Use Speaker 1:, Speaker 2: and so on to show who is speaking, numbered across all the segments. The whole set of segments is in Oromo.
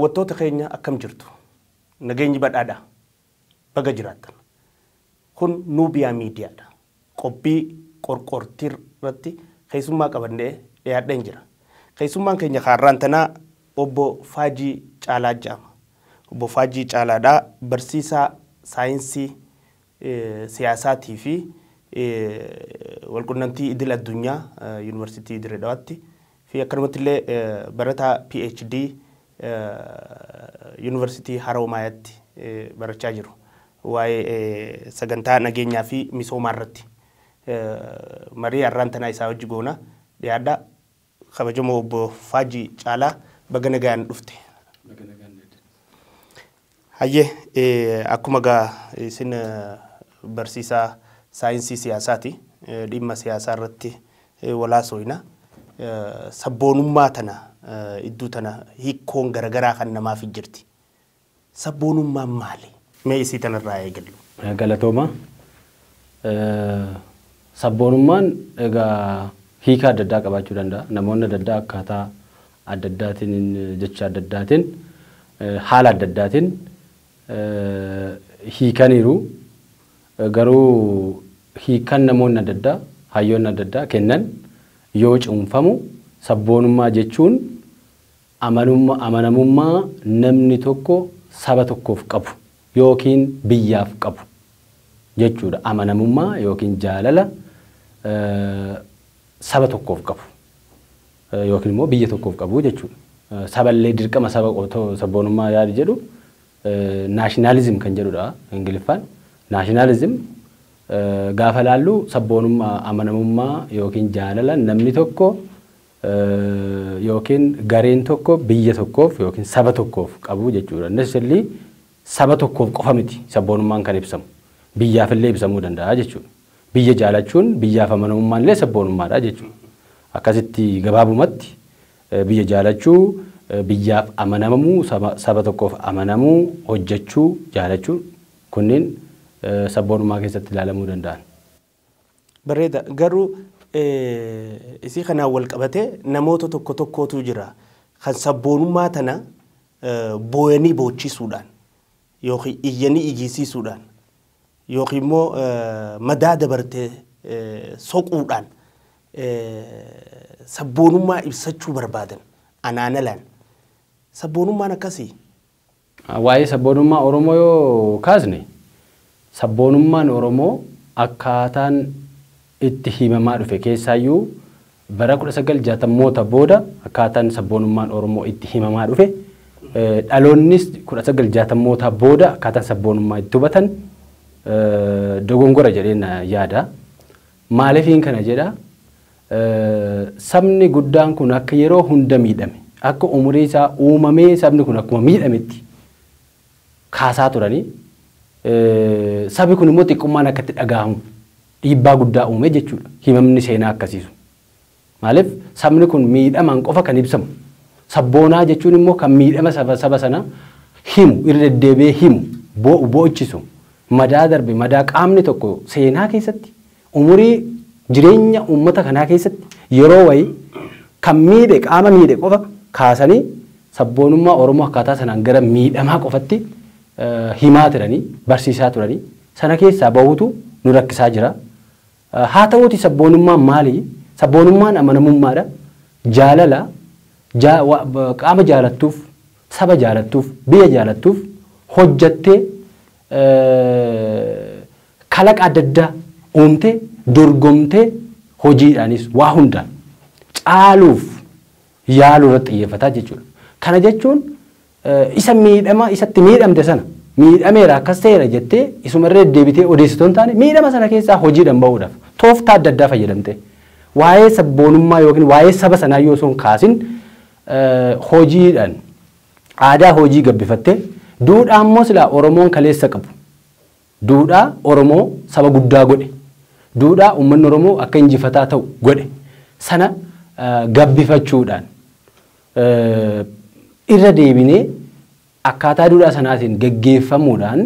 Speaker 1: Daawwattoota keenya akkam jirtu? Nageenyi badhaadha. Baga jiraattan. Kun Nuubiyaa Miidiyaadha. Qophii qorqortii irratti keessummaa qabannee dhiyaadheen jira. Keessummaan keenya kaarraan tanaa obbo Faajii Caalaa jedhama. Obbo Faajii Caalaadhaa barsiisaa saayinsii siyaasaatii fi walqunnamtii idil addunyaa Yuunivarsiitii Dirree Dhawaatti fi akkanumatti illee barataa PhD Yuunivarsiitii Haroomayaatti barachaa jiru. Waa'ee sagantaa nageenyaa fi misoomaa irratti marii har'aan tanaa isaa hojii goona dhiyaadha. Kabajamoo obbo Faajii Caalaa baga nagaan dhufte. Hayyee, akkuma gaa isin barsiisaa saayinsii siyaasaati. Dhimma siyaasaa irratti walaa. Sabboonummaa tana iddoo tana hiikkoon garagaraa kan namaaf jirti. Sabboonummaan maali? Mee isii tanarraa eegallu.
Speaker 2: Galatooma. Sabboonummaan egaa hiika adda addaa qabaachuu danda'a. Namoonni adda addaa akkaataa adda addaatiin, jecha adda addaatiin, haala adda addaatiin hiikaniiru. Garuu hiikan namoonni adda addaa, hayyoonni adda addaa kennan yoo cuunfamu, sabboonummaa jechuun amanamummaa namni tokko saba tokkoof qabu yookiin biyyaaf qabu jechuudha. Amanamummaa yookiin jaalala saba tokkoof qabu yookiin immoo biyya tokkoof qabu jechuudha. Saballee dirqama saba sabboonummaa yaadi jedhu nationalism kan jedhudha Ingiliffaan. Nationalism gaafa laallu, sabboonummaa amanamummaa yookiin jaalala namni tokko yookiin gareen tokko biyya tokkoof yookiin saba tokkoof qabu jechuudha. Necessarily saba tokkoof qofa miti sabboonummaan kan ibsamu. Biyyaaf illee ibsamuu danda'a jechuudha. Biyya jaalachuun, biyyaaf amanamummaan illee sabboonummaadha jechuudha. Akkasitti gabaabumatti biyya jaalachuu, biyyaaf amanamuu, saba tokkoof amanamuu, hojjechuu, jaalachuu kunneen sabboonummaa keessatti ilaalamuu danda'an.
Speaker 1: Bareeda. Garuu isii kanaan wal qabatee namoota tokko tokkotu jira kan sabboonummaa tana booyanii boochisuudhaan yookiin iyyanii iyyisiisuudhaan yookiin immoo madaa dabartee soquudhaan sabboonummaa ibsachuu barbaadan anaanalaan. Sabboonummaan akkasii.
Speaker 2: Waa'ee sabboonummaa Oromoo yoo kaasne, sabboonummaan Oromoo akkaataan itti himamaa dhufe, keessaayyuu bara 1960moota booda akkaataan sabboonummaan Oromoo itti himamaa dhufe, dhaloonnis 1960moota booda akkaataan sabboonummaa itti hubatan dogongora jedheen yaada. Maaliifiin kana jedha? Sabni guddaan kun akka yeroo hunda miidhame, akka umurii isaa uumamee sabni kun akkuma miidhametti kaasaa turanii, sabi kun immoo xiqqummaan akka itti dhagahamu dhiibbaa guddaa uume jechuudha. Himamni seenaa akkasiisu. Maaliif sabni kun miidhamaan qofa kan ibsamu. Sabboonaa jechuun immoo kan miidhama saba sana himu, irra deddeebi'ee himu, boo'u, boo'ichisu, madaa darbe, madaa qaamni tokko seenaa keessatti umurii jireenya uummata kanaa keessatti yeroo wayii kan miidhe, qaama miidhe qofa kaasanii sabboonummaa Oromoo akkaataa sanaan gara miidhamaa qofatti himaa turanii, barsiisaa turanii, sana keessaa bahuutu nu rakkisaa jira. Haa ta'uuti, sabboonummaan maali? Sabboonummaan amanamummaadha. Jaalala qaama jaalattuuf, saba jaalattuuf, biyya jaalattuuf hojjattee, kalaqa adda addaa uumtee, dorgomtee, hojiidhaanis waa hundaan caaluuf yaaluu irratti xiyyeeffataa jechuudha. Kana jechuun isa miidhama isatti miidhamte sana miidhameera, akkas ta'eera jettee isuma irra deddeebitee odeessitoo hin taane, miidhama sana keessaa hojiidhaan bahuudhaaf tooftaa adda addaa fayyadamte waa'ee sabboonummaa yookiin waa'ee saba sanaa yoo osoo hin kaasin hojiidhaan aadaa hojii gabbifattee, duudhaa immoo silaa Oromoon kaleessa qabu, duudhaa Oromoo saba guddaa godhe, duudhaa uummanni Oromoo akka injifataa ta'u godhe sana gabbifachuudhaan, irra deebinee akkaataa duudhaa sanaatiin geggeeffamuudhaan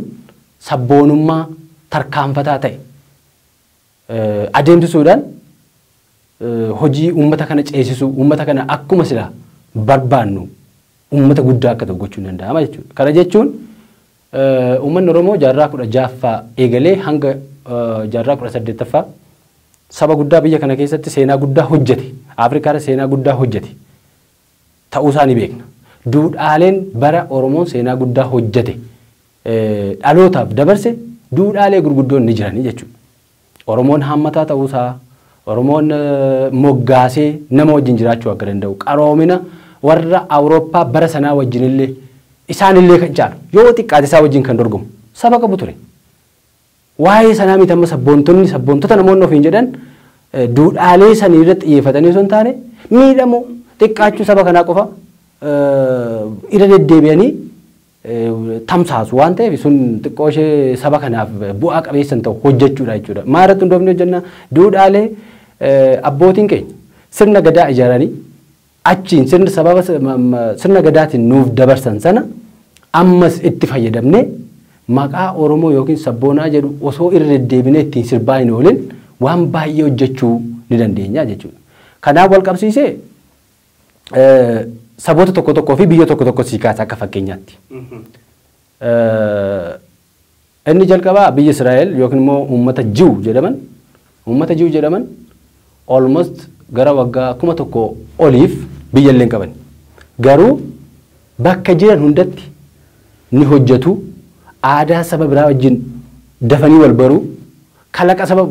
Speaker 2: sabboonummaa tarkaanfataa ta'e adeemsisuudhaan hojii uummata kana ceesisuu, uummata kana akkuma silaa barbaannu Uummata guddaa akka ta'u gochuun danda'ama jechuudha. Kana jechuun uummanni Oromoo jaarraa 16ffaa eegalee hanga jaarraa 18ffaa saba guddaa biyya kana keessatti seenaa guddaa hojjete. Afrikaarra seenaa guddaa hojjete. Ta'uusaa ni beekna. Duudhaaleen bara Oromoon seenaa guddaa hojjete dhalootaaf dabarse duudhaalee gurguddoon ni jiranii jechuudha. Oromoon haammataa ta'uusaa, Oromoon moggaasee nama wajjin jiraachuu akka danda'u, qaroomina warra Awurooppaa bara sanaa wajjinillee isaanillee kan caalu yoo xiqqaate isaa wajjin kan dorgomu saba qabu ture. Waa'ee sanaa miti amma sabboontota namoonni ofiin jedhan duudhaalee sanii irratti xiyyeeffatanii osoo hin taane miidhamuu xiqqaachuu saba kanaa qofa irra deddeebi'anii tamsaasu waan ta'eef sun xiqqoo ishee saba kanaaf bu'aa qabeessa hin ta'u hojjechuudha jechuudha. Maal irratti hundoofnee hojjenna? Duudhaalee abbootiin keenya sirna gadaa ijaaranii achiin sirna sababa sirna gadaatiin nuuf dabarsan sana ammas itti fayyadamnee maqaa Oromoo yookiin sabboonaa jedhu osoo irra deddeebinee ittiin sirbaa hin oolin waan baay'ee hojjechuu ni dandeenya jechuudha. Kanaaf wal qabsiisee saboota tokko tokkoo fi biyya tokko tokko sii kaasa akka fakkeenyaatti. Inni jalqabaa biyya Israa'el yookiin immoo uummata Jiw jedhaman almost gara waggaa 1000 oliif biyya illee hin qaban. Garuu bakka jiran hundatti ni hojjetu, aadaa saba biraa wajjin dafanii wal baruu, kalaqa saba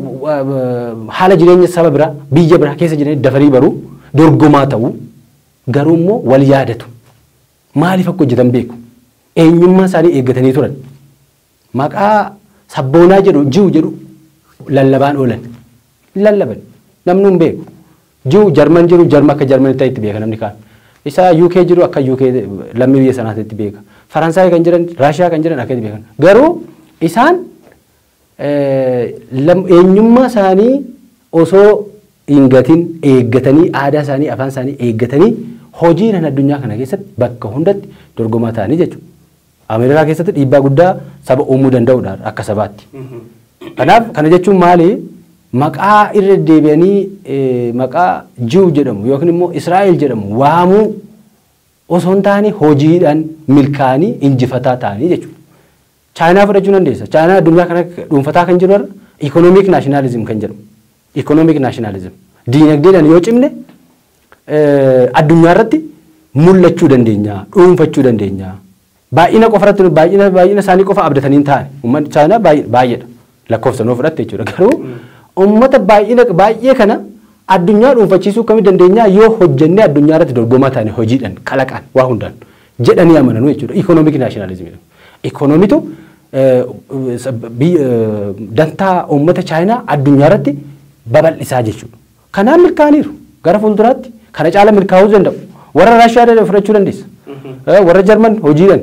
Speaker 2: haala jireenya saba biraa biyya biraa keessa jiran dafanii baruu, dorgomaa ta'uu, garuu immoo wal yaadatu. Maaliif akka hojjetan beeku? Eenyummaa isaanii eeggatanii turan. Maqaa sabboonaa jedhu Jiw jedhu lallabaan oolan. Lallaban. Namni hin beeku. Jiw Jarman jiru Jarma akka Jarmanii ta'etti beeka namni kaan. Isa UK jiru akka UK lammii biyya sanaa ta'etti beeka. Faransaay kan jiran, Raashiyaa kan jiran akka itti beekan. Garuu isaan eenyummaa isaanii osoo hin gatin eeggatanii aadaa isaanii afaan isaanii eeggatanii hojiidhaan addunyaa kana keessatti bakka hundatti dorgomaa ta'anii jechuudha. Ameerikaa keessatti dhiibbaa guddaa saba uumuu danda'udha akka sabaatti. Kanaaf kana jechuun maali? Maqaa irra deebi'anii maqaa Jiw jedhamu yookiin immoo Israa'el jedhamu waamuu osoo hin taane hojiidhaan milkaa'anii injifataa ta'anii jechuudha. Chaayinaa fudhachuu dandeessa. Chaayinaa addunyaa kana dhuunfataa kan jiru irra economic nationalism kan jedhamu. Economic nationalism. Diinagdeedhaan yoo cimne addunyaa irratti mul'achuu dandeenya, dhuunfachuu dandeenya. Baay'ina qofa irratti baay'ina isaanii qofa abdatanii hin taane. Uummanni Chaayinaa baay'eedha. Lakkoofsa nuu fudhatte jechuudha. Garuu uummata baay'ee kana addunyaa dhuunfachiisuu kamii dandeenya yoo hojjennee addunyaa irratti dorgomaa taane hojiidhaan kalaqaan waa hundaan jedhanii amananu jechuudha. Economic nationalism. Ikoonomiitu dantaa uummata Chaayinaa addunyaa irratti babal'isaa jechuudha. Kanaan milkaa'aniiru. Gara fuulduraatti kana caala milkaa'uu danda'u. Warra Raashiyaa fudhachuu dandeessa. Warra Jarman hojiidhaan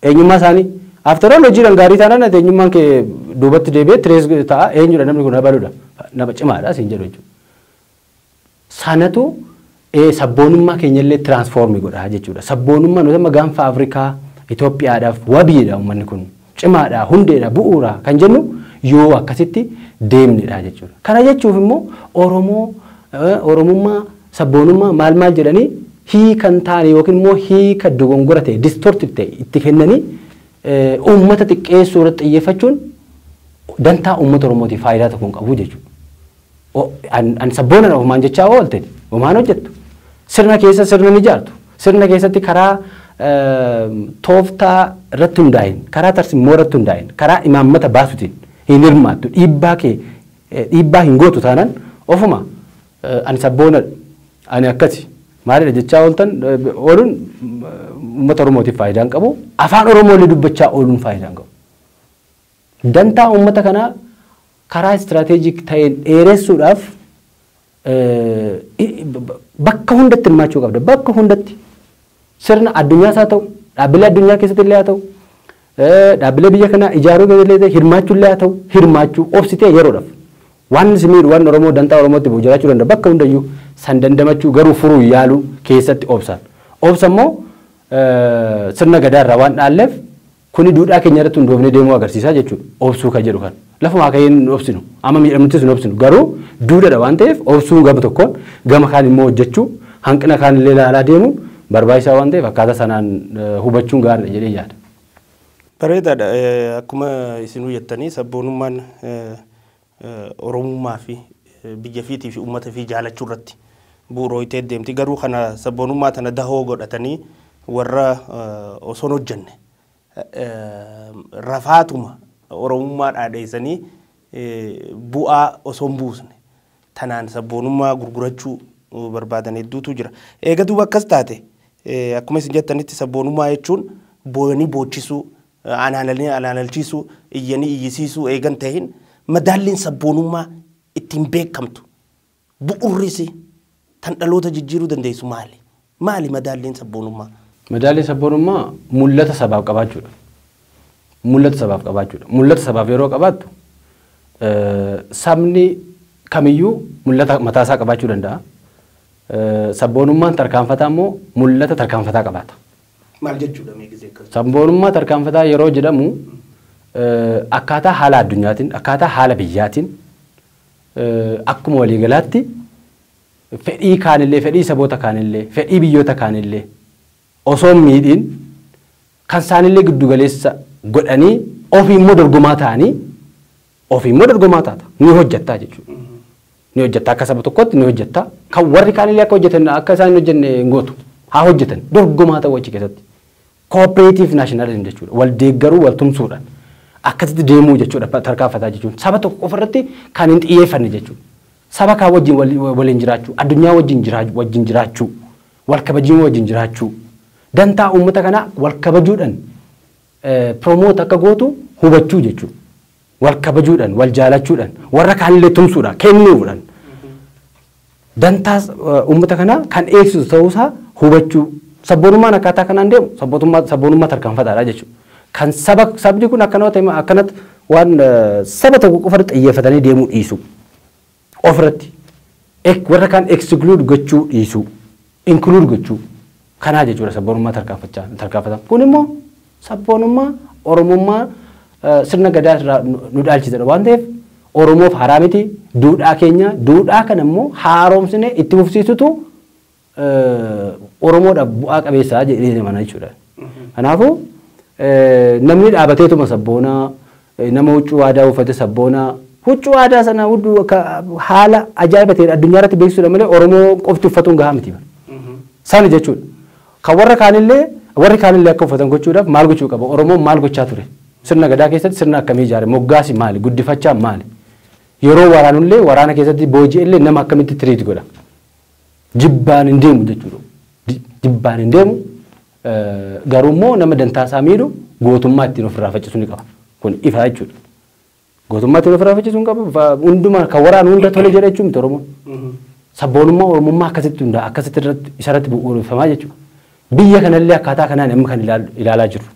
Speaker 2: eenyummaa isaanii after all hojiidhaan gaarii taanaan eenyummaan kee duubatti deebi'ee tirees ta'a eenyudha namni kun abaluudha. Nama cimaadha siin jedhu jechuudha. Sanatu sabboonummaa keenyallee tiraansfoormii godha jechuudha. Sabboonummaa nuti amma gaanfa Afrikaa Itoophiyaadhaaf wabiidha uummanni kun cimaadha hundeedha bu'uura kan jennu yoo akkasitti deemnedha jechuudha. Kana jechuuf immoo Oromoo Oromummaa sabboonummaa maal maal jedhanii hiika hin taane yookiin immoo hiika dogongora ta'e distorted ta'e itti kennanii uummata xiqqeessuu irratti xiyyeeffachuun dantaa uummata Oromootiif faayidaa tokko hin qabu jechuudha. An sabboonadha ofumaan jechaa oolte ofumaan hojjettu. Sirna keessa sirna ni ijaartu. Sirna keessatti karaa tooftaa irratti hundaa'een, karaa tarsiimoo irratti hundaa'een, karaa imaammata baasuutiin hin hirmaattu. Dhiibbaa kee dhiibbaa hin gootu taanaan ofuma ani sabboonadha, ani akkasi maalidha jechaa ooltan ooluun uummata Oromootiif faayidaa hin qabu. Afaan Oromoo illee dubbachaa ooluun faayidaa hin qabu. Dantaa uummata kanaa karaa istiraateejik ta'een dheeressuudhaaf bakka hundatti hirmaachuu qabda. Bakka hundatti sirna addunyaas haa ta'u, dhaabbilee addunyaa keessatti illee haa ta'u, dhaabbilee biyya kanaa ijaaruu keessatti illee hirmaachuu illee haa ta'u, hirmaachuu obsitee yeroodhaaf. Waan si miidhu waan Oromoo dantaa Oromootti bu'u jiraachuu danda'a. Bakka hundayyuu san dandamachuu garuu furuu yaaluu keessatti obsan. Obsa immoo sirna gadaa irraa waan dhaalleef kuni duudhaa keenya irratti hundoofnee deemuu agarsiisaa jechuudha. Obsuu kan jedhu kan. Lafumaa ka'ee hin obsinu. Amma miidhamnuttis hin obsinu. Garuu duudhaadha waan ta'eef obsuu gama tokkoon gama kaan immoo hojjechuu hanqina kaan illee ilaalaa deemuun barbaachisaa waan ta'eef akkaataa sanaan hubachuun gaariidha jedhee yaada.
Speaker 1: Bareedaadha. Akkuma isinuu jettanii sabboonummaan Oromummaa fi biyya fiitii fi uummata fi jaalachuu irratti bu'uurooyitee deemti. Garuu kana sabboonummaa tana dahoo godhatanii warra osoo hin hojjenne rafaatuma Oromummaa dhaadheessanii bu'aa osoo hin buusne tanaan sabboonummaa gurgurachuu barbaadan hedduutu jira. Eega duuba akkas taate akkuma isin jettanitti sabboonummaa jechuun booyanii boochisuu, anaalanii anaalalchiisuu, iyyanii iyyisiisuu eegan ta'in madaalliin sabboonummaa ittiin beekamtu bu'urrisi tan dhaloota jijjiiruu dandeessu maali? Maali madaalliin sabboonummaa?
Speaker 2: Madaalliin sabboonummaa mul'ata sabaaf qabaachuudha. Mul'ata sabaaf qabaachuudha. Mul'ata sabaaf yeroo qabaattu sabni kamiyyuu mul'ata mataasaa qabaachuu danda'a. Sabboonummaan tarkaanfataa immoo mul'ata tarkaanfataa qabaata.
Speaker 1: Maal jechuudha mee gisee akkas?
Speaker 2: Sabboonummaa tarkaanfataa yeroo jedhamu akkaataa haala addunyaatiin, akkaataa haala biyyaatiin akkuma waliigalaatti fedhii kaanillee, fedhii saboota kaanillee, fedhii biyyoota kaanillee osoo hin miidhiin kan isaanillee giddugaleessa godhanii ofii immoo dorgomaa ta'anii ofii immoo dorgomaa taata. Ni hojjettaa jechuudha. Ni hojjettaa akka saba tokkootti ni hojjettaa. Kan warri kaanillee akka hojjetan akka isaan hin hojjenne hin gootu. Haa hojjetan dorgomaa ta'uu achi keessatti. Cooperative nationalism jechuudha. Wal deeggaruu, wal tumsuudhaan. Akkasitti deemuu jechuudha tarkaanfataa jechuun. Saba tokko qofa irratti kan hin xiyyeeffanne jechuudha. Saba kaan wajjin waliin jiraachuu, addunyaa wajjin jiraachuu, wal kabajuu wajjin jiraachuu, dantaa uummata kanaa wal kabajuudhaan promote akka gootu hubachuu jechuudha. Wal kabajuudhaan, wal jaalachuudhaan, warra kaanillee tumsuudhaan, kennuudhaan dantaa uummata kanaa kan eegsisu ta'uusaa hubachuu. Sabboonummaan akkaataa kanaan deemu sabboonummaa tarkaanfataadha jechuudha. Kan saba sabni kun akkanatti akkanatti waan saba tokko qofa irratti xiyyeeffatanii deemuu dhiisu. Ofirratti warra kaan exclude gochuu dhiisu. Include gochuu. Kanaa jechuudha sabboonummaa tarkaanfata. Kun immoo sabboonummaa Oromummaa sirna gadaa irraa nu dhaalchisedha waan ta'eef Oromoof haaraa miti duudhaa keenya duudhaa kana immoo haaromsine itti fufsiisutu Oromoodhaaf bu'aa qabeessaa jedhee amana jechuudha. Kanaafuu namni dhaabateetuma sabboonaa nama huccuu aadaa uffate sabboonaa huccuu aadaa sana hudduu haala ajaa'iba ta'een addunyaa irratti beeksisuudha malee Oromoo qofti uffatuun gahaa miti. Sani jechuudha. Kan warra kaanillee akka uffatan gochuudhaaf maal gochuu qaba? Oromoon maal gochaa ture? Sirna gadaa keessatti sirna akkamii ijaare? Moggaasi maali? Guddifachaa maali? Yeroo waraanullee waraana keessatti booji'ellee nama akkamitti treat godha? Jibbaan hin deemu jechuudha. Jibbaan hin deemu garuu immoo nama dantaa isaa miidhu gootummaa ittiin ofirraa faccisu ni qaba. Kun ifa jechuudha. Gootummaa ittiin ofirraa faccisu ni qaba. Hundumaa kan waraanu hunda tole jedha jechuun miti Oromoon. Sabboonummaa Oromummaa akkasitti hundaa akkasitti irratti isarratti bu'uureffamaa jechuudha. Biyya kanallee akkaataa kanaan amma kan ilaalaa jirru.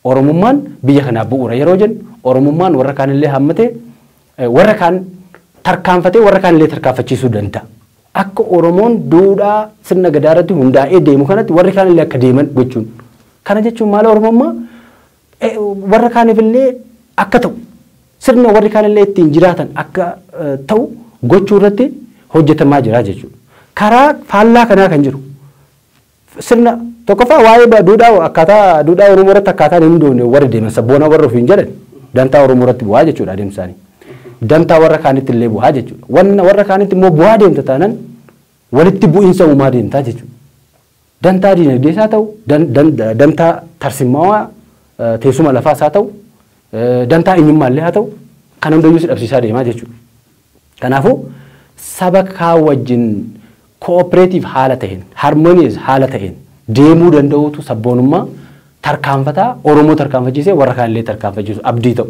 Speaker 2: Oromummaan biyya kanaaf bu'uura yeroo jennu Oromummaan warra kaanillee hammatee warra kaan tarkaanfatee warra kaanillee tarkaanfachiisuu danda'a. Akka Oromoon duudhaa sirna gadaa irratti hundaa'ee deemu kanatti warri kaanillee akka deeman gochuun. Kana jechuun maal Oromummaa warra kaaniifillee akka ta'u sirna warri kaanillee ittiin jiraatan akka ta'u gochuu irratti hojjetamaa jira jechuudha. Karaa faallaa kanaa kan jiru sirna tokkoffaa waa'ee duudhaa akkaataa duudhaa Oromoo irratti akkaataan hin hundoofne warri deeman sabboonaa warra ofiin jedhan dantaa Oromoo irratti bu'aa jechuudha adeemsa isaanii. Dantaa warra kaanitti illee bu'aa jechuudha. Warra kaanitti immoo bu'aa deemta taanaan walitti bu'iinsa uumaa deemtaa jechuudha. Dantaa diinagdee isaa ta'u, dantaa tarsimmaawaa teessuma lafaas haa ta'u, dantaa eenyummaa illee haa ta'u, kan hundayyuu si dhabsiisaa deemaa jechuudha. Kanaafuu saba kaan wajjin cooperative haala ta'een, harmonious haala ta'een deemuu danda'utu sabboonummaa tarkaanfataa Oromoo tarkaanfachiisee warra kaan illee tarkaanfachiisu abdii ta'u.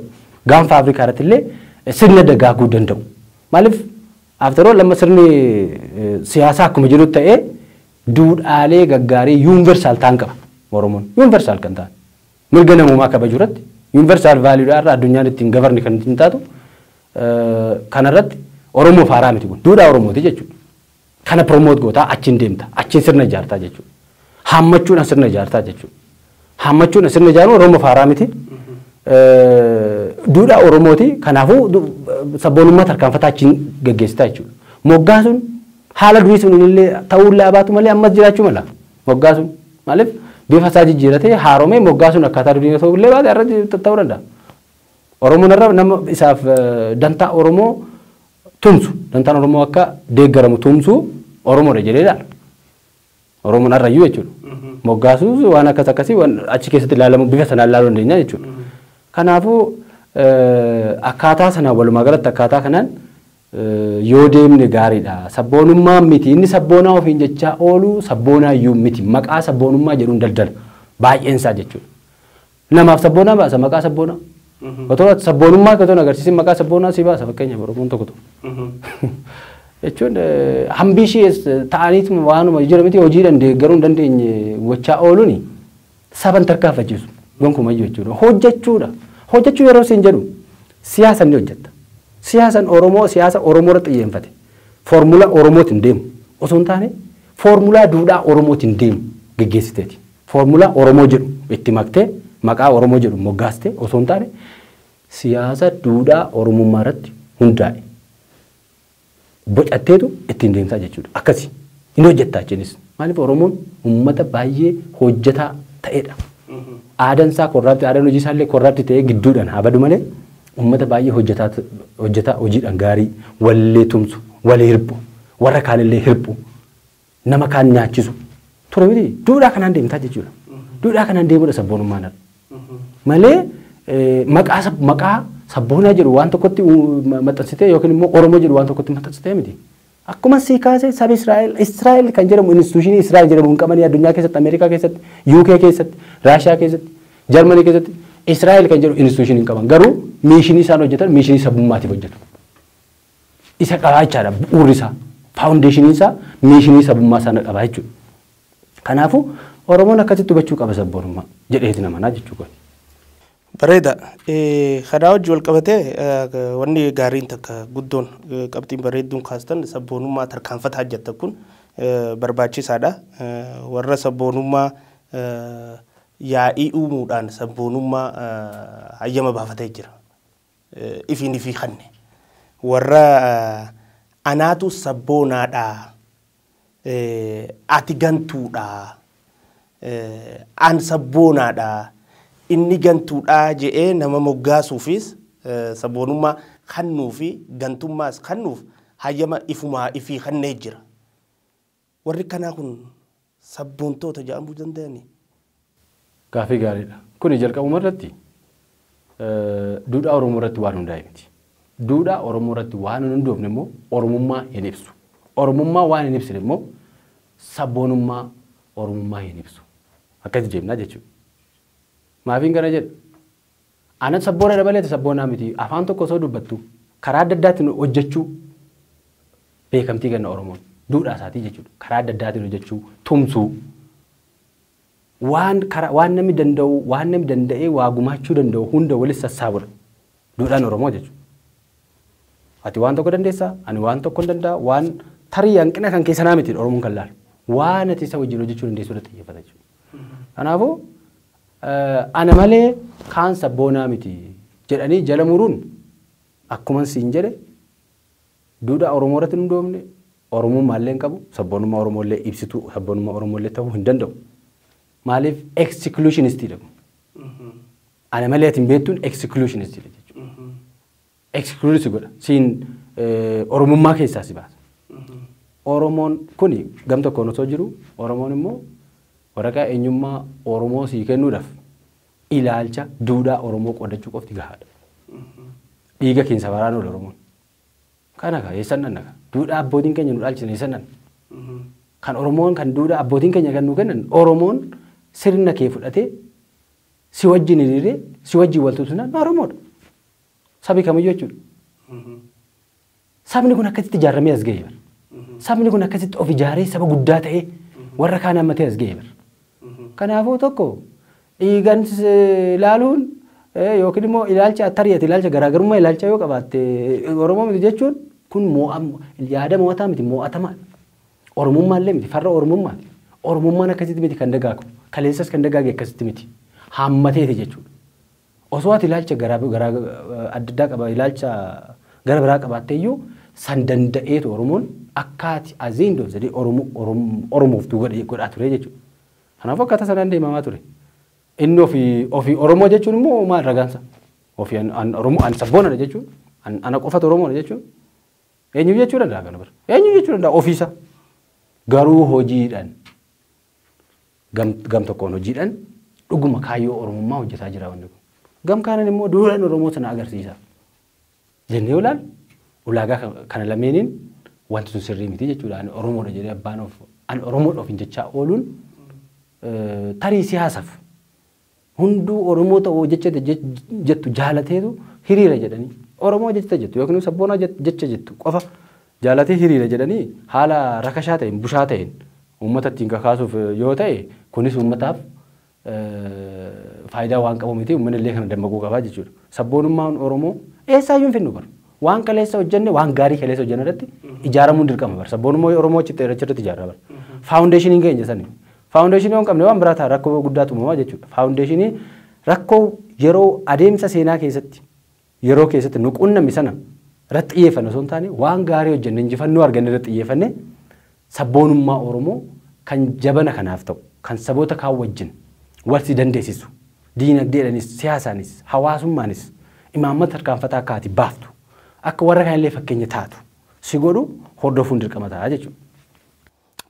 Speaker 2: Gaanfa Afrikaa irratti illee sirna dagaaguu danda'u. Maaliif after all lamma sirni siyaasaa akkuma jiru ta'ee duudhaalee gaggaarii universal ta'an qaba Oromoon. Universal kan ta'an. Mirga namummaa kabajuu irratti universal value irra addunyaan ittiin govern kan ittiin taatu kanarratti Oromoof haaraa miti kun duudhaa Oromooti jechuudha. Kana promote gootaa achiin deemta achiin sirna ijaartaa jechuudha. Haammachuudhaan sirna ijaartaa jechuudha. Haammachuudhaan sirna ijaaruun Oromoof haaraa miti. Duudhaa Oromooti kanaafuu sabboonummaa tarkaanfataa achiin geggeessitaa jechuudha. Moggaasuun haala durii sun illee ta'uu illee abaatu malee ammas jiraachuu mala. Moggaasuun maaliif bifa isaa jijjiiratee haaromee moggaasuun akkaataa durii ta'uu illee baate irratti ta'uu danda'a. Oromoon irra nama isaaf dantaa Oromoo tumsu, dantaan Oromoo akka deeggaramu tumsu Oromoodha jedhee ilaala. Oromoon har'ayyuu jechuudha. Moggaasuus waan akkas akkasii achi keessatti ilaalamu bifa sanaan ilaaluu dandeenya jechuudha. Kanaafuu akkaataa sanaan walumaa galatti akkaataa kanaan yoo deemne gaariidha. Sabboonummaa miti inni sabboonaa ofiin jechaa oolu sabboonaa iyyuu miti maqaa sabboonummaa jedhuun daldala baay'een isaa jechuudha. Namaaf sabboonaa baasa maqaa sabboonaa. Otoo sabboonummaa otoo agarsiisin maqaa sabboonaa si baasa fakkeenyaaf Oromoon tokko tokko. Jechuun hambii ishee ta'aniituma waanuma jira miti hojiidhaan deeggaruu hin dandeenye gochaa ooluuni saban tarkaanfachiisu gonkumayyuu jechuudha. Hojjechuudha. Hojjechuu yeroo siin jedhu siyaasa ni hojjetta. Siyaasan Oromoo siyaasa Oromoo irratti xiyyeeffate. Foormulaa Oromootiin deemu osoo hin taane foormulaa duudhaa Oromootiin deemu geggeessiteeti. Foormulaa Oromoo jedhu itti maktee maqaa Oromoo jedhu moggaastee osoo hin taane siyaasa duudhaa Oromummaa irratti hundaa'e. Bocatteetu ittiin deemtaa jechuudha. Akkasi inni hojjettaa jechuunis. Maaliif Oromoon uummata baay'ee hojjetaa ta'edha. Aadaan isaa korraatti aadaan hojii isaallee korraatti ta'ee gidduudhaan haa badu malee uummata baay'ee hojjetaa hojiidhaan gaarii wallee tumsu, walii hirphu, warra kaanillee hirphu, nama kaan nyaachisu ture miti duudhaa kanaan deemtaa jechuudha. Duudhaa kanaan deemuudha sabboonummaan malee maqaa sabboonaa jedhu waan tokkotti maxxansitee yookiin immoo Oromoo jedhu waan tokkotti maxxansitee miti. Akkuma sii kaasee saba Israa'el kan jedhamu instituushinii Israa'el jedhamu hin qabanii addunyaa keessatti, Ameerikaa keessatti, UK keessatti, Raashiyaa keessatti, Jarmanii keessatti Israa'el kan jedhu instituushinii hin qaban. Garuu miishinii isaan hojjetan miishinii sabummaatiif hojjetu. Isa qabaa jechaadha bu'uurri isaa, faawundeeshiniin isaa miishinii sabummaa sana qabaa jechuudha. Kanaafuu Oromoon akkasitti hubachuu qaba sabboonummaa jedheeti namanaa jechuudha.
Speaker 1: Bareeda. Kanaa wajji wal qabatee wanni gaariin takka guddoon qabxiin bareedduun kaastan sabboonummaa tarkaanfataa jettan kun barbaachisaadha. Warra sabboonummaa yaa'ii uumuudhaan sabboonummaa hayyama baafatee jira. Ifiin ifii kanne. Warra anaatu sabboonaadha. Ati gantuudha. An sabboonaadha. Inni gantuudhaa jedhee nama moggaasuufis sabboonummaa kennuu fi gantummaas kennuuf hayyama ifumaa ifii kennee jira. Warri kanaa kun sabboontoota jedhamuu danda'anii?
Speaker 2: Gaaffii gaariidha. Kuni jalqabuma irratti duudhaa Oromoo irratti waan hundaa'e miti. Duudhaa Oromoo irratti waan hin hundoofne immoo Oromummaa hin ibsu. Oromummaa waan hin ibsine immoo sabboonummaa Oromummaa hin ibsu. Akkasi jennaa jechuudha. Maafiin kana jedha. Ana sabboona dabaleeti sabboonaa miti. Afaan tokko osoo dubbattu karaa adda addaatiin hojjechuu beekamtii kenna Oromoon. Duudhaa isaatii jechuudha. Karaa adda addaatiin hojjechuu, tumsuu. Waan namni danda'u, waan namni danda'ee waa gumaachuu danda'u hunda walitti sassaabudha. Duudhaan Oromoo jechuudha. Ati waan tokko dandeessaa, ani waan tokko hin danda'a, waan tarii hanqina kan keessanaa miti Oromoon kan laalu. Waan ati isa wajjin hojjechuu dandeessu irratti xiyyeeffata jechuudha. Kanaafuu ana malee kaan sabboonaa miti jedhanii jala muruun akkuma siin jedhe duudhaa Oromoo irratti hin hundoofne Oromummaa illee hin qabu, sabboonummaa Oromoo illee ibsituu sabboonummaa Oromoo illee ta'uu hin danda'u. Maaliif exclusionistiidha kun. Ana malee ati hin beektuun exclusionistiidha jechuudha. Exclude si godha. Siin Oromummaa keessaa si baasa. Oromoon kuni gam tokkoon osoo jiru Oromoon immoo waraqaa eenyummaa Oromoo sii kennuudhaaf ilaalcha duudhaa Oromoo qoodachuu qofti gahaadha. Dhiiga keenya safaraan oola Oromoon. Kana kaa eessan nanna kaa duudhaa abbootiin keenya nu dhaalchisan eessan nanna. Kan Oromoon kan duudhaa abbootiin keenya kan nu kennan Oromoon sirna kee fudhatee si wajjin hiriiree si wajjin wal tumsinaan Oromoodha. Sabi kamiyyuu jechuudha. Sabni kun akkasitti ijaaramee as ga'e bara. Sabni kun akkasitti of ijaaree saba guddaa ta'ee warra kaan hammatee as ga'e bara. Kanaafuu tokko dhiigan ilaaluun yookiin immoo ilaalcha tari'ate ilaalcha garaagarummaa ilaalcha yoo qabaatte Oromoo miti jechuun kun yaada mo'ataa miti mo'atamaadha. Oromummaa illee miti farra Oromummaati. Oromummaan akkasitti miti kan dagaagu kaleessas kan dagaage akkasitti miti haammateeti jechuudha. Osoo ati ilaalcha garaa adda addaa qaba ilaalcha gara biraa qabaatte iyyuu san danda'eetu Oromoon akka ati aziin jedhee Oromooftuu godhaa ture jechuudha. Kanaafuu akkaataa sanaan deemamaa ture. Inni ofii Oromoo jechuun immoo maal ragaansa? Ofii an Oromoo an sabboonadha jechuun ana qofatu Oromoodha jechuun eenyu jechuu danda'a kana bira? Eenyu jechuu danda'a ofiisa? Garuu hojiidhaan gam tokkoon hojiidhaan dhuguma kaayyoo Oromummaa hojjetaa jira wanni kun. Gam kaaniin immoo duudhaan Oromoo sana agarsiisa. Jennee ilaalu ulaagaa kana lameeniin wanti sun sirrii miti jechuudha. Ani Oromoodha jedhee abbaan of ani Oromoodha ofiin jechaa ooluun tarii siyaasaaf hunduu Oromoo ta'uu jecha jettu jaalateetu hiriira jedhanii Oromoo jecha jettu yookiin sabboonaa jecha jettu qofa jaalatee hiriira jedhanii haala rakashaa ta'een bushaa ta'een uummata ittiin kakaasuuf yoo ta'e kunis uummataaf faayidaa waan qabu miti uummanni illee kana dammaquu qabaa jechuudha. Sabboonummaan Oromoo eessaayyuu hin finnu bara. Waan kaleessa hojjenne waan gaarii kaleessa hojjenne irratti ijaaramuun dirqama bara. Sabboonummaa Oromoo achitti irratti ijaarra bara. Faawundeeshiniin keenya sani. Faawundeeshinii waan qabne waan biraa ta'a rakkoo guddaatu uumamaa jechuudha. Faawundeeshinii rakkoo yeroo adeemsa seenaa keessatti yeroo keessatti nu qunname sana irratti xiyyeeffanne osoo hin taane waan gaarii hojjenne injifannoo arganne irratti xiyyeeffanne sabboonummaa Oromoo kan jabana kanaaf ta'u kan saboota kaan wajjin wal si dandeessisu diinagdeedhaanis siyaasaanis hawaasummaanis imaammata tarkaanfataa akka ati baaftu akka warra kaanillee fakkeenya taatu si godhu hordofuun dirqama ta'a jechuudha.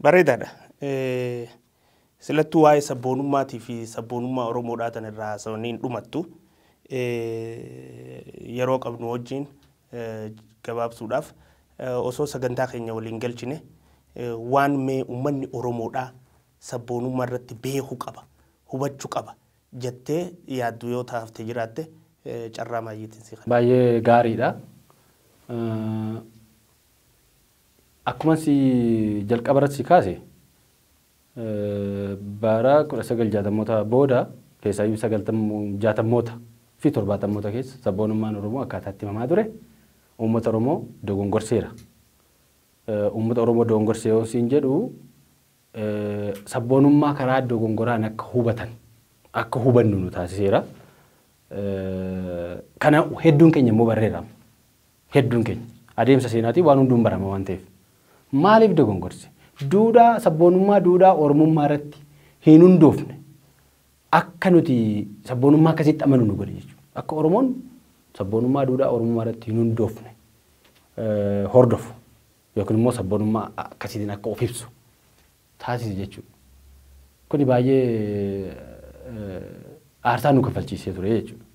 Speaker 1: Bareedaadha. Silattuu waa'ee sabboonummaatii fi sabboonummaa Oromoodhaa tan irraa haasawanii hin dhumattu. Yeroo qabnu wajjin gabaabsuudhaaf osoo sagantaa keenya waliin galchine waan mee uummanni Oromoodhaa sabboonummaa irratti beekuu qaba, hubachuu qaba jettee yaaddu yoo taaftee jiraatte carraa maayyiitiin si kana.
Speaker 2: Baay'ee gaariidha. Akkuma si jalqaba irratti si kaase bara 1960moota booda keessaayyuu 90moota fi 70moota keessa sabboonummaan Oromoo akkaataa itti himamaa ture uummata Oromoo dogongorseera. Uummata Oromoo dogongorsee yoo siin jedhu sabboonummaa karaa dogongoraan akka hubatan akka hubannu nu taasiseera. Kana hedduun keenya immoo barreera. Hedduun keenya adeemsa seenaatiin waan hunduun barama waan ta'eef. Maaliif dogongorse? Duudhaa sabboonummaa duudhaa Oromummaa irratti hin hundoofne akka nuti sabboonummaa akkasitti amanu nu godhe jechuudha. Akka Oromoon sabboonummaa duudhaa Oromummaa irratti hin hundoofne hordofu yookiin immoo sabboonummaa akkasiitiin akka of ibsu taasise jechuudha. Kuni baay'ee aarsaa nu kaffalchiisee ture jechuudha.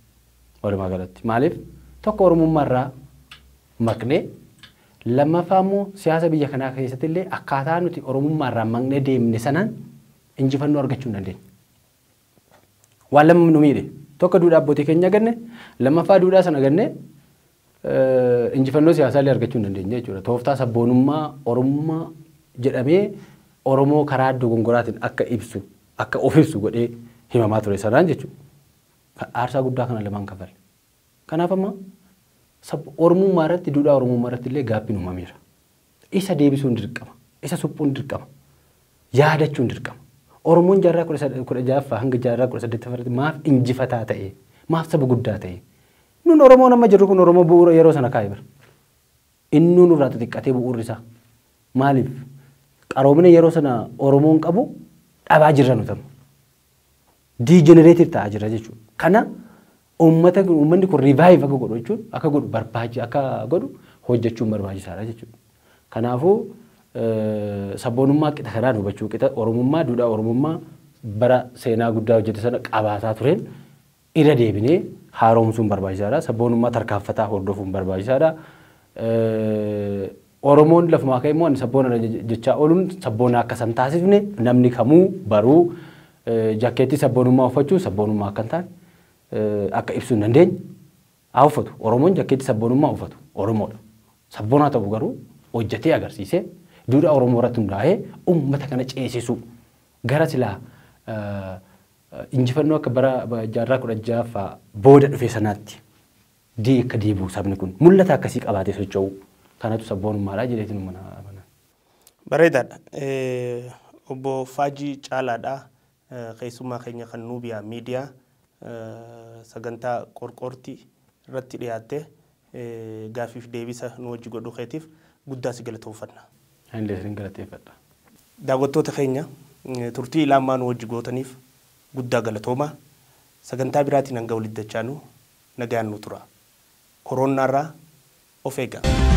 Speaker 2: Walumaa galatti maaliif tokko Oromummaa irraa maqnee lammaffaa immoo siyaasa biyya kanaa keessatti illee akkaataa nuti Oromummaa irraa maqnee deemne sanaan injifannoo argachuu hin dandeenye. Waan lama nu miidhe tokko duudhaa abbootii keenya ganne lammaffaa duudhaa sana ganne injifannoo siyaasaa illee argachuu hin dandeenye jechuudha. Tooftaa sabboonummaa Oromummaa jedhamee Oromoo karaa dogongoraatiin akka ibsu akka of ibsu godhee himamaa ture sanaan jechuudha. Aarsaa guddaa kana lamaan kafalle. Kanaaf amma Oromummaa irratti duudhaa Oromummaa irratti illee gaaffiin uumameera. Isa deebisuun dirqama. Isa suphuun dirqama. Yaadachuun dirqama. Oromoon jaarraa 16ffaa hanga jaarraa 18ffaa irratti maaf injifataa ta'e? Maaf saba guddaa ta'e? Nun Oromoon amma jirru kun Oromoo bu'uura yeroo sana kaa'e bara. Innuu nurraa xixiqqatee bu'uurri isaa. Maaliif? Qaroomina yeroo sana Oromoon qabu dhabaa jirra nuti amma. Degenerative ta'aa jira jechuudha. Kana uummanni kun revive akka godhu jechuun akka godhu barbaachi akka godhu hojjechuun barbaachisaadha jechuudha. Kanaafuu sabboonummaa qixa kanaan hubachuu qixa Oromummaa duudhaa Oromummaa bara seenaa guddaa hojjete sana qabaataa tureen irra deebinee haaromsuun barbaachisaadha. Sabboonummaa tarkaanfataa hordofuun barbaachisaadha. Oromoon lafumaa ka'e immoo ani sabboona jechaa ooluun sabboona akka san taasifne namni kamuu baruu jakkeettii sabboonummaa uffachuu sabboonummaa akka hin taane akka ibsuu hin dandeenye haa uffatu. Oromoon jakkeettii sabboonummaa uffatu Oromoodha. Sabboonaa ta'u garuu hojjetee agarsiisee duudhaa Oromoo irratti hundaa'ee uummata kana ceesisuu gara silaa injifannoo akka bara jaarraa 16ffaa booda dhufe sanaatti akka deebi'u sabni kun mul'ata akkasii qabaatee socho'u kanatu sabboonummaadha jedheetiin mana amana.
Speaker 1: Bareedaadha. Obbo Faajii Caalaadha. Keessummaa keenya kan Nuubiyaa Miidiyaa sagantaa qorqoortii irratti dhiyaatte gaaffiif deebisa nu wajji godhuu keetiif guddaa si galatoomfanna.
Speaker 2: Ani illee isin galateeffadha.
Speaker 1: Daawwattoota keenya Turtii ilaamaa nu wajji gootaniif guddaa galatooma. Sagantaa biraatiin hanga walitti dachaanu nagaan nu tura. Koronaarraa of eegaa.